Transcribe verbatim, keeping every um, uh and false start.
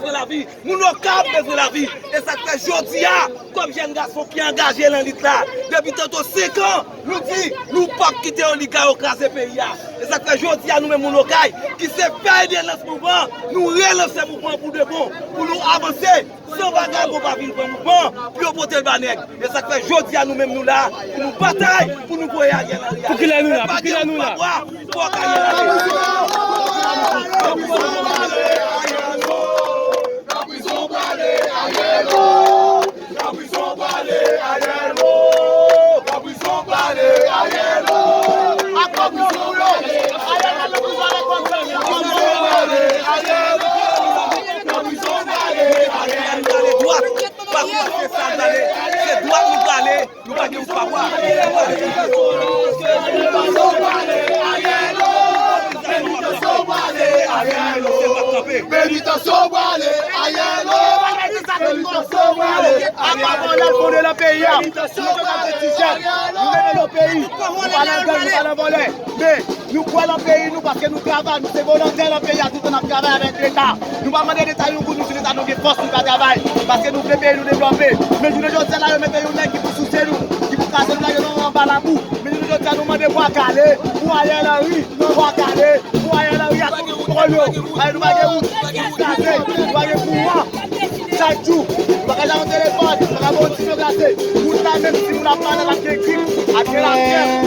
Bezwen lavi. Moun Okay ap bezwen lavi. E sa k fè jodi a, kòm jèn gason ki angaje nan lit la, depi tanto senk an, nou di nou p ap kite oliga yo kraze peyi a. E sa k fè jodi a, nou menm moun Okay, ki se pè de lans mouvman, nou relanse mouvman pou de bon, pou nou avanse. San vagabon pa vin pran mouvman pou yo pote l ba nèg. E sa k fè jodi a nou menm nou la pou nou batay, pou nou voye Ariel Henry ale. Pou kilè nou la? Pou kilè nou la? Fòk Ariel Henry ale. Ariel ale dwat. Paske se sa l pale, se dwat nou pale, nou pa gen yon papa. Meritasyon pale, Ariel, meritasyon pale, Ariel. Apa vòlè fondè nan peyi a. Nou se pa ti jèn, nou leve nan peyi, nou pa nan gang, nou pa nan vòlè. Men, nou kwè nan peyi nou paske nou travay, nou se volontè nan peyi a, toutan n ap travay avèk Leta. Nou pa mande Leta yon goud, nou di Leta nou gen fòs, nou ka travay, paske nou vle peyi nou devlope. Men jounen jodi a la, yo mete yon nèg ki pou souse nou, ki pou kraze nou, lage nou anba labou. Men jounen jodi a, nou mande bwa kale pou Ariel Henry, bwa kale pou Ariel Henry ak tout pwòl yo. Ariel, nou pa gen wout, nou kraze, nou pa gen kouran. Chak jou, nou pa ka jwenn telefòn, nou pa ka ba yon ti dlo glase. Moun la menm, si moun ap pale, l ap gen grip, ap gen lafyèv,